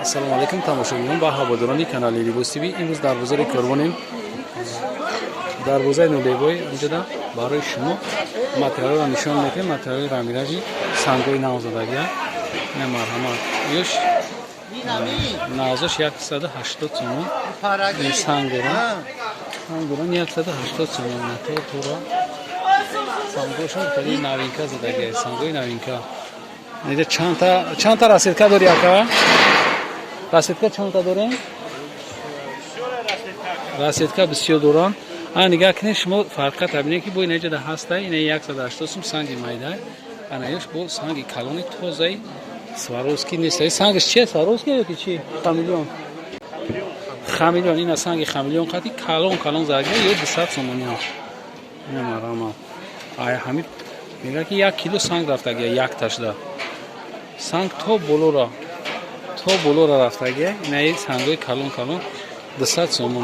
Ассалому алайкум, тамошобинон ва ҳаводорони канали Либос ТВ. Имрӯз дар бозори Корвонем, дар бозари Нулевой. Инҷода барои шумо материалро нишон медиҳем, материалҳои рамиражи, сангҳои навзадагия. Ина, марҳамат, ёш навзош 180 сомон. Сангорон, сангорон 180 сомон. То тора сангошон хеле новинка задагия, сангҳои новинка. Инҷа чандта расцветка дори, ака? Расцветка чандта дорем? Расцветка бисёр доранд. А нигаҳ кунед, шумо фарқата бинед, ки бо инаҷада ҳаста. Ина 180 сум, санги майда. Анаёш бо санги калони тозаи Сваровски нест. Сангаш чия? Сваровски ё ки чи? Хамелеон, хамелеон. Ина санги хамелеон қати калон калон зарга ё 200 сомониам. Ина, марҳамат. Ай ҳами мега, ки 1 кило санг рафтагия якташда. Санг то болора, то болора рафтагия. Инаи сангҳои калон калон 200 сомон.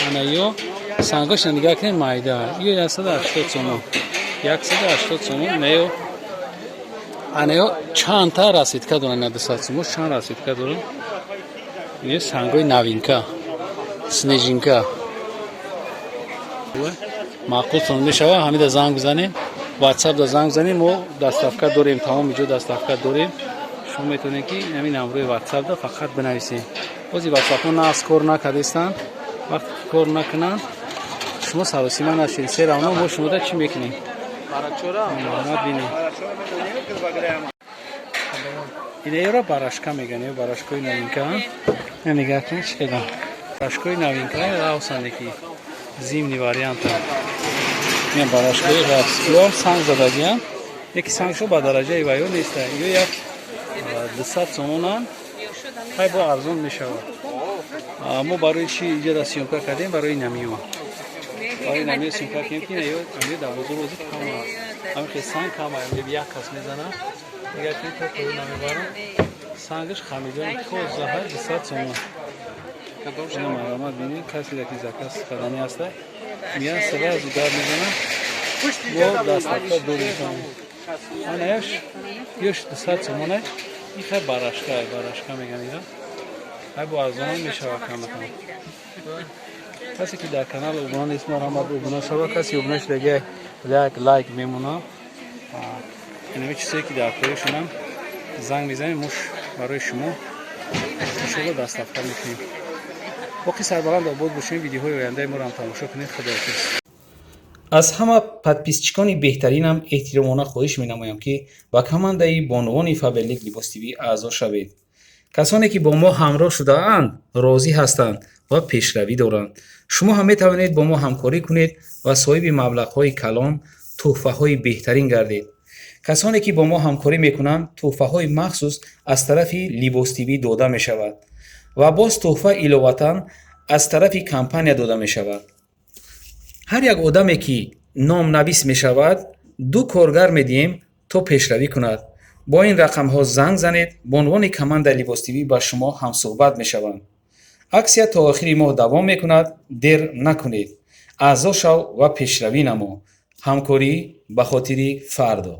Ана ё сангҳоша нигаҳ кунед, майда, ё 180 сомон, 180 сомон. Инаё, анаё чандта расцветка доранд. Ина 200 сомон, чанд расцветка доранд. Инаё сангҳои новинка, снежинка. Маъқултон мешава, ҳамида занг бизанем, Ватсапда занг бизанем. Мо доставка дорем, тамоми ҷо доставка дорем. Шумо метавонед, ки ҳамин ҳамроҳи Ватсапда фақат бинависед. Бози Ватсапҳо нағз кор накардистанд. Вақте ки кор накунанд, шумо саросима нашед, се равно мо шумода чӣ мекунем? Марҳамат, бинед. Инаёро барашка мегӯянд, ё барашкои новинка. Нигаҳ кунед, чӣ кардам. Барашкои новинка равсанде, ки зимний варианта. Ин барашкои рафс, ёам санг задагиянд, яки сангшо ба дараҷаи ваё неста. Ё як 200 сомонанд. Хай, бо арзон мешавад. Мо барои чи иҷода съёмка кардем? Барои намиё, барои намиё съёмка кардем, ки ё амиё дар бозор ҳозир кама, ҳамин хел санг кама. Як кас мезанад, мегӯяд, ки то поё намебарам. Сангаш хамелеон, тозаҳа, 200 сомон. Марҳамат, бинед. Касе ки заказ кардани ҳаста, меян, сразу гап мезанад, бо доставка дорем. Анаяш ёш 200 сомона. Ин хай барашка, барашка меган ира. Хай, бо арзонам мешава камакам. Касе ки дар канал обуна нест, марҳамат, обуна шава. Касе обуна шудаги, як лайк мемона. Инами чизое ки дар поёшонам, занг мезанем, муш барои шумо иншоалло доставка мекунем. Боқӣ сарбаланд, обод бошем. Видеоҳои ояндаи моро ҳам тамошо кунед. Худоҳофиз. Аз ҳама подписчикони беҳтаринам эҳтиромона хоҳиш менамоям, ки ба командаи бонувони Фаберлик Либос ТВ аъзо шавед. Касоне ки бо мо ҳамроҳ шудаанд, розӣ ҳастанд ва пешравӣ доранд. Шумо ҳам метавонед бо мо ҳамкорӣ кунед ва соҳиби маблағҳои калон, тӯҳфаҳои беҳтарин гардед. Касоне ки бо мо ҳамкорӣ мекунанд, тӯҳфаҳои махсус аз тарафи Либос ТВ дода мешавад ва боз тӯҳфа иловатан аз тарафи компания дода мешавад. Ҳар як одаме ки номнавис мешавад, ду коргар медиҳем, то пешравӣ кунад. Бо ин рақамҳо занг занед, бонувони командаи Либос ТВ ба шумо ҳамсӯҳбат мешаванд. Аксия то охири моҳ давом мекунад. Дер накунед, аъзо шав ва пешравӣ намо. Ҳамкорӣ ба хотири фардо.